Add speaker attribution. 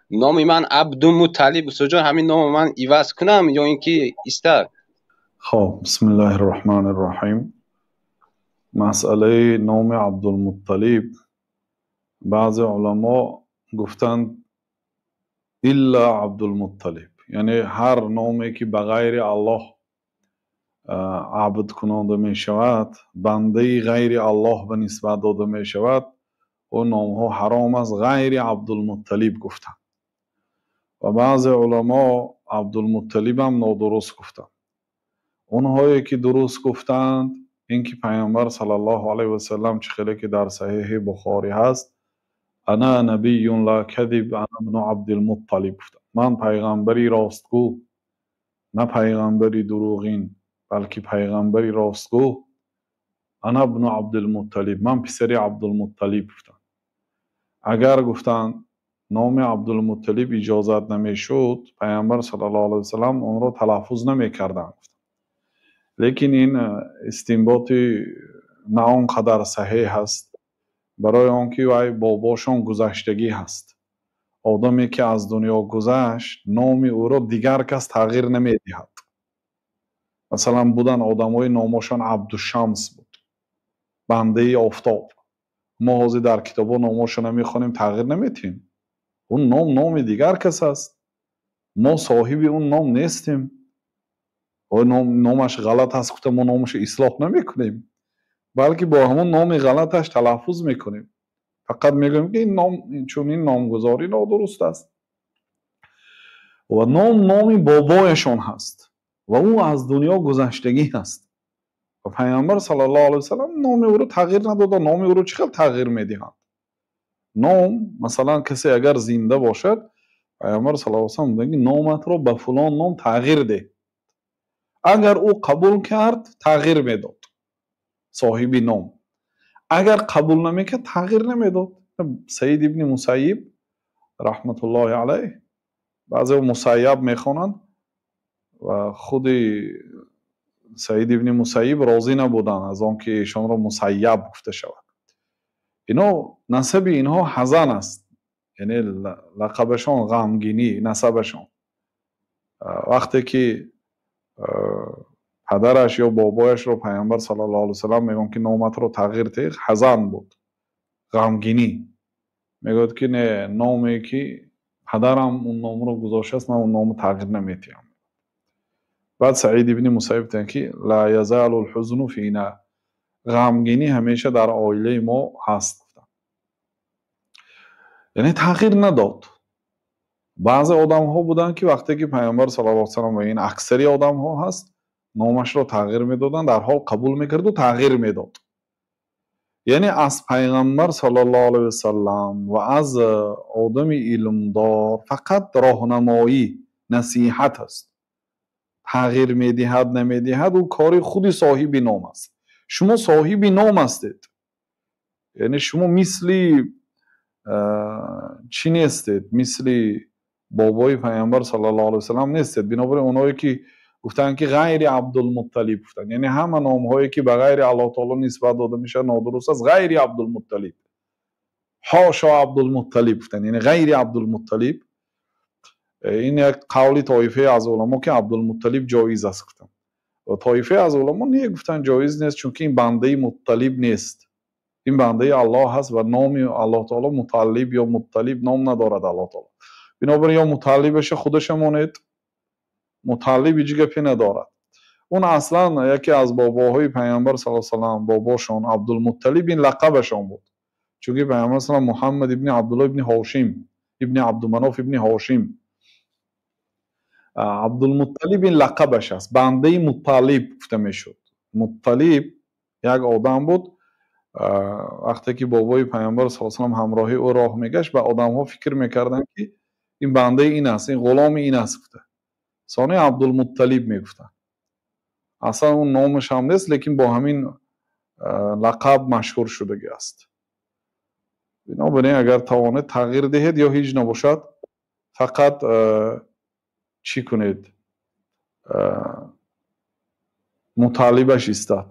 Speaker 1: Номи ман Абдумуталиб, устодҷон, ҳамин номи ман иваз кунам ё ин ки истад?
Speaker 2: Хоб, бисмиллаҳи рраҳмани рраҳим. Масъалаи номи Абдулмутталиб, баъзе уламо гуфтанд илла Абдулмутталиб, яъне ҳар номе ки ба ғайри Аллоҳ абд кунонда мешавад, бандаи ғайри Аллоҳ ба нисбат дода мешавад, он номҳо ҳаром аст, ғайри Абдулмутталиб гуфтанд. Ва баъзе уламо Абдулмутталибам нодуруст гуфтанд. Онҳое ки дуруст гуфтанд, ин ки Пайғамбар саллаллоҳу алайҳи васаллам, чӣ хеле ки дар Саҳеҳи Бухорӣ ҳаст, ана набиюн ла кадиб, ана ибну Абдилмутталиб гуфтанд. Ман пайғамбари ростгӯ, на пайғамбари дурӯғин, балки пайғамбари ростгӯ. Ана ибну Абдилмутталиб, ман писари Абдулмутталиб гуфтанд. Агар гуфтанд номи Абдулмутталиб иҷозат намешуд, Пайғамбар саллаллоҳу алайҳи васаллам онро талаффуз намекарданд. Лекин ин истинботи на он қадар саҳеҳ аст, барои он ки вай бобошон гузаштагӣ ҳаст. Одаме ки аз дунё гузашт, номи ӯро дигар кас тағйир намедиҳад. Масалан, будан одамои номошон Абдушамс буд, бандаи офтоб. Мо ҳозир дар китобҳо номошонро мехонем, тағйир намедиҳем. Он ном номи дигар кас аст, мо соҳиби он ном нестем. Номаш ғалат аст гуфта мо номашро ислоҳ намекунем, балки бо ҳамон номи ғалаташ талаффуз мекунем. Фақат мегӯем ки ин ном чунин номгузорӣ нодуруст аст. Ва ном номи бобояшон ҳаст ва ӯ аз дунё гузаштагӣ ҳаст. Ва Пайғамбар саллаллоҳу алайҳи васаллам номи ӯро тағйир надода. Номи ӯро чӣ хел тағйир медиҳанд? Ном, масалан, касе агар зинда бошад, Пайғамбар саллаллоҳу алайҳи васаллам мегӯяд ки номатро ба фалон ном тағйир деҳ. Агар ӯ қабул кард, тағйир медод соҳиби ном. Агар қабул намекард, тағйир намедод. Саид ибни Мусайиб раҳматуллоҳи алайҳ, баъзеҳо Мусайяб мехонанд ва худи Саид ибни Мусайиб розӣ набуданд аз он ки эшонро Мусайяб гуфта шавад. Ино насаби инҳо ҳазан аст, яъне лақабашон ғамгинӣ, насабашон. Вақте ки падараш ё бобояшро Пайғамбар саллаллоҳу алайҳи васаллам мегӯянд ки номатро тағйир деҳ, ҳазан буд, ғамгинӣ. Мегӯяд ки не, номе ки падарам он номро гузоштааст, ман он номро тағйир намедиҳам. Баъд Саид ибни Мусайиб гуфтанд ки ла язалу лҳузну фина, ғамгинӣ ҳамеша дар оилаи мо ҳаст. Яъне тағйир надод. Баъзе одамҳо буданд ки вақте ки Пайғамбар саллаллоҳу алайҳи васаллам, ва ин аксари одамҳо ҳаст, номашро тағйир медоданд, дар ҳол қабул мекарду тағйир медод. Яъне аз Пайғамбар саллаллоҳу алайҳи васаллам ва аз одами илмдор фақат роҳнамоӣ, насиҳат аст. Тағйир медиҳад, намедиҳад, ӯ кори худи соҳиби ном аст. Шумо соҳиби ном ҳастед. Яъне шумо мисли чӣ нестед? Мисли бобои Пайғамбар саллаллоҳу алайҳи васаллам нестед. Бинобар ин онҳое ки гуфтанд ки ғайри Абдулмутталиб гуфтанд, яъне ҳама номҳое ки ба ғайри Аллоҳ таоло нисбат дода мешавад нодуруст аст, ғайри Абдулмутталиб. Ҳошо Абдулмутталиб гуфтанд, яъне ғайри Абдулмутталиб. Ин як қавли тоифае аз уламо ки Абдулмутталиб ҷоиз аст гуфтанд. Ва тоифае аз уламо не, гуфтанд ҷоиз нест, чунки ин бандаи Мутталиб нест. Ин бандаи Аллоҳ ҳаст ва номи Аллоҳ таоло Муталлиб ё Мутталиб ном надорад Аллоҳ таоло. Бинобар ин ё Муталлибаша худаша монед, Муталлиб ҳеҷ гапе надорад. Он аслан яке аз бобоҳои Пайғамбар саллаллоҳу алайҳи васаллам, бобошон Абдулмутталиб, ин лақабашон буд. Чунки Пайғамбар саллаллоҳу алайҳи васаллам Муҳаммад ибни Абдуллоҳ ибни Ҳошим, ибни Абдуманоф ибни Ҳошим. Абдулмутталиб ин лақабаш аст. Бандаи Мутталиб гуфта мешуд. Мутталиб як одам буд, вақте ки бобои Пайғамбар саллаллоҳу алайҳи васаллам ҳамроҳи ӯ роҳ мегашт, ба одамҳо фикр мекарданд ки ин бандаи ин аст, ин ғуломи ин аст гуфта. Сони Абдулмутталиб мегуфтанд. Аслан он номаш ҳам нест, лекин бо ҳамин лақаб машҳур шудагӣ аст. Бинобар ин агар тавонед тағйир диҳед ё ҳеҷ набошад, фақат чӣ кунед? Муталибаш истад.